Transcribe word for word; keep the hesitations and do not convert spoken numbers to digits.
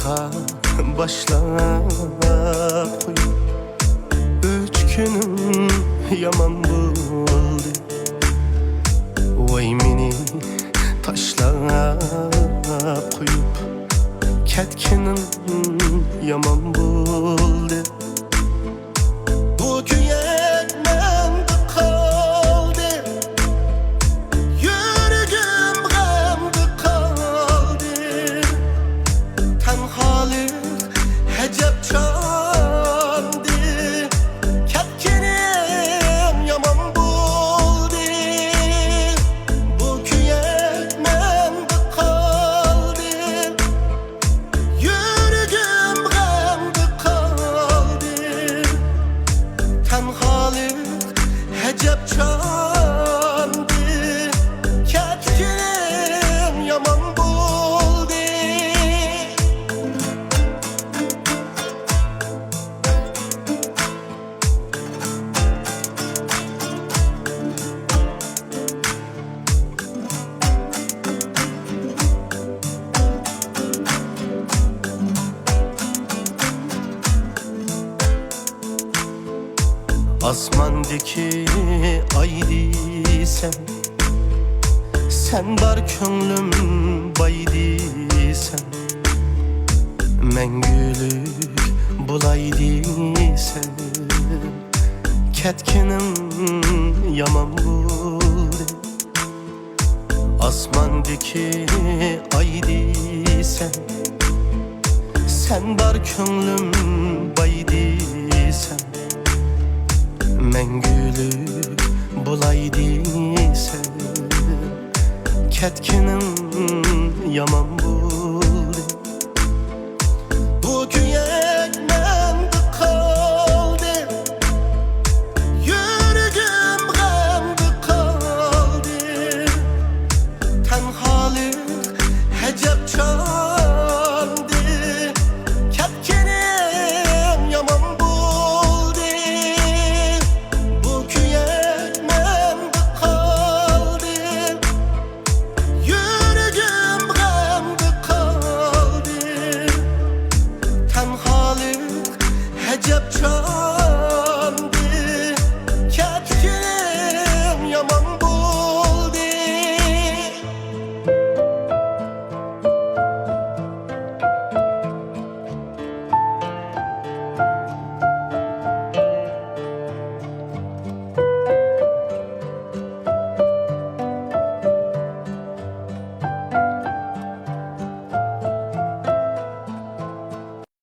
باشلاپ قويۇپ، ئۆچكىنىم يامان بولدى. ۋاي مېنى تاشلاپ قويۇپ، كەتكىنىم يامان بولدى. بۇ كۆيەك مەندە قالدى، يۈرىكىم غەمدە قالدى. تەنھالىق ئەجەب چاندى، كەتكىنىم يامان بولدى. بۇ كۆيەك مەندە قالدى، يۈرىكىم غەمدە قالدى. تەنھالىق ئەجەب چاندى، كەتكىنىم يامان بولدى. ئاسماندىكى ئاي دېسەم، سەن بار كۆڭلۈم باي دېسەم، مەڭگۈلۈك بولاي دېسەم، كەتكىنىڭ يامان بولدى. ئاسماندىكى ئاي دېسەم، سەن بار كۆڭلۈم باي دېسەم، مەڭگۈلۈك بولاي دېسەم، كەتكىنىڭ يامان بولدى.